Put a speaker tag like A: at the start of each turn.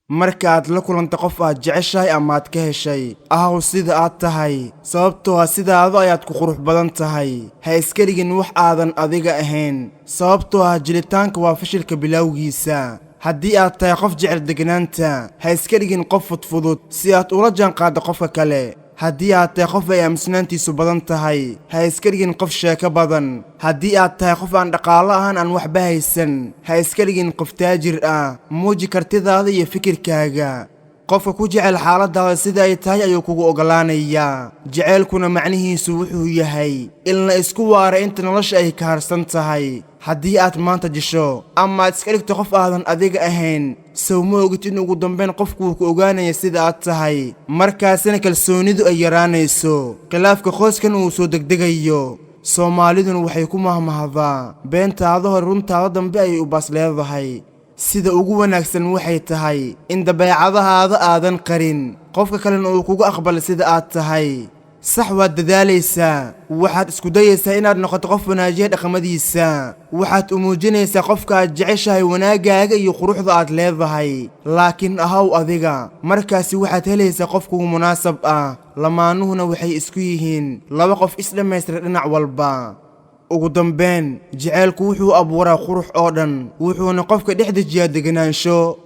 A: Marka aad la kulanto qof aad jeceshahay ama aad ka heshay, ahow sida aad tahay, sababtoo ah sidaada ayaad ku qurux badan tahay. Ha iska dhigin wax aadan adiga ahayn, sababtoo ah jilitaanka waa fashilka bilowgiisa. Haddii aad tahay qof jecel deganaanta, ha iska dhigin qof fudfudud si aad ula jaanqaaddo qofka kale. Haddii aad tahay qof ay aamusnaantiisu badan tahay, ha iska dhigin qof sheeko badan. Haddii aad tahay qof aan dhaqaalo ahaan aan waxba haysan, ha iska dhigin qof taajir ah. Muuji kartidaada iyo fikirkaaga. Qofka ku jecel xaaladaada sida ay tahay ayuu kugu oggolaanayaa. Jaceylkuna macnihiisu wuxuu yahay in la isku waara inta nolosha ay ka harsan tahay. Haddii aad maanta jisho ama aad iska dhigto qof aadan adiga ahayn, sow ma ogid in ugu dambayn qofku uu ku ogaanaya sida aad tahay, markaasina kalsoonidu ay yaraanayso, khilaafka qoyskan uu soo degdegayo? Soomaaliduna waxay ku mahmahdaa, "Beentaada hore runtaada dambe ayay u baas leedahay." Sida ugu wanaagsan waxay tahay in dabeecadahaada aadan qarin, qofka kalena uu kugu aqbala sida aad tahay. Sax, waad dadaalaysaa, waxaad isku dayaysaa inaad noqoto qof wanaajiya dhaqamadiisa. Waxaad u muujinaysaa qofka aad jeceshahay wanaaggaaga iyo quruxda aad leedahay, laakiin ahow adiga. Markaasi waxaad helaysaa qof kugu munaasab ah. Lamaanuhuna waxay isku yihiin laba qof isdhammaystira dhinac walba. Ugu dambayn, jaceylku wuxuu abuuraa qurux oo dhan, wuxuuna qofka dhex dejiyaa deganaansho.